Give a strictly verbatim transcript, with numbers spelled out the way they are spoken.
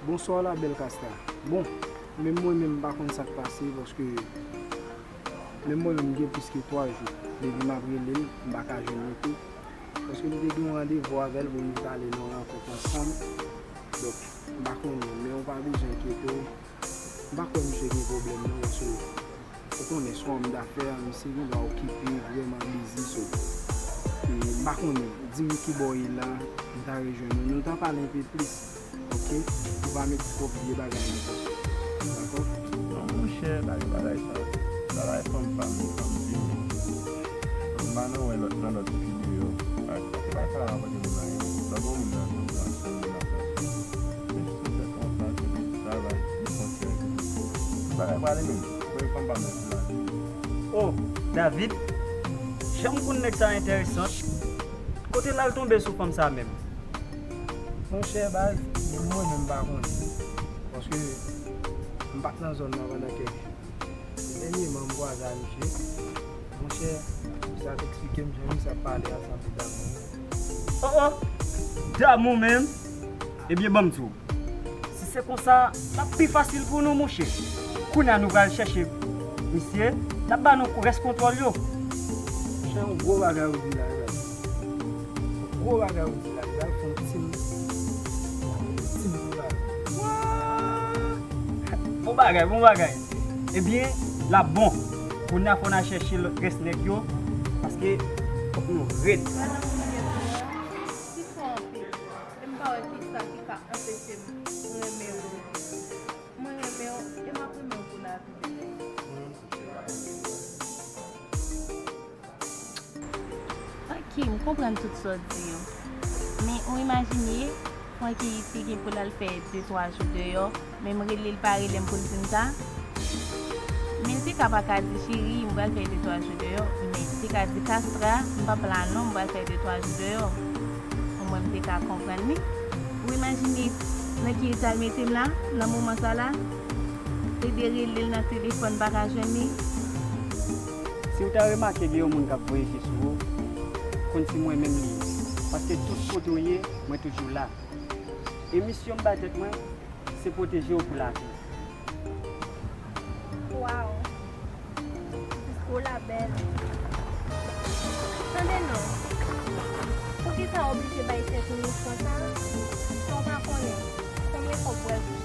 Bonswa la bèl Casta. Bon, menm mwen menm m pa konn sa k pase paske menm mwen menm gen plis ke twa jou depi m ap rele l, m pa ka jwenn li tou. Paske m te gen yon randevou avè l pou nou t ale nan yon rankont ansanm. Donk, m pa konnen, men ou pa bezwen enkyete w. M pa kwè misye gen pwoblèm non, paske ou konnen se yon òm dafè, misye gen dwa okipe, vrèman bizi, so. E m pa konnen, di m kibò w ye la, m ta rejwenn ou. Nou ta pale enpe plis, oke? Ou pa met twòp vye bagay nan tèt ou, dakò? Non, monchè, pa gen bagay sa. Travay fanm pa m, fanm di m. M pa nan wè lòt nan lòt fi deyò. Ak, se pa sa la rakonte moun anyen. Lòt moun nan tou, ansanm nan. Se jis yon tèt konsa, se jis travay, de konsyans. Tout bagay prale menm. Premye fanm pa m nan sou lavi. Oh, David, jan m konn nèg sa enteresan. Kote l al tonbe sou fanm sa menm? Monchè, baz, menm mwen menm m pa konnen. Paske m pa t nan zòn nan pandan kèk jou. Dènyèman, m kwaze a misye. Monchè, misye ap eksplike m jan misye ap pale a sanble damou. Oh, oh! Damou menm? Ebyen, ban m di w. Si se konsa, l ap pi fasil pou nou, monchè. Kounye a nou pral chèche misye, l ap ba nou rès kontwòl yo. Monchè, yon gwo bagay ou di la, wi. Gwo bagay ou di la, li pral fè yon team, team pou la. Bon bagay, bon bagay. Ebyen, l ap bon. Kounye a fò n al chèche lòt rès nèg yo, paske fòk nou rèd. Li fò anpil. E m pa wè kisa ki ka anpeche m renmen w. Mwen renmen w, e m ap renmen w pou lavi, bebe. Ok, m konprann tout sa w di yo. Men ou imajine, Francky te gen pou l al fè de twa jou deyò, men m rele l pa rele m pou l di m sa. Men l te ka pa ka di, cheri, m pral fè de twa jou deyò, men l te ka di, Castra, m p ap la non, m pral fè de twa jou deyò. Omwen m te ka konprann li. Ou imajine nan ki eta l mete m la, nan moman sa la? Te de rele l nan telefòn, m pa ka jwenn li. Si w ta remake gen yon moun k ap voye je sou ou, konn se mwen menm li ye. Paske tout kote w ye, mwen toujou la. E misyon m bay tèt mwen, se pwoteje w pou lavi. Waw! Diskou w la bèl. Tande non, poukisa w oblije bay tèt ou misyon sa? San w pa konnen konbyen fwa w pral kouche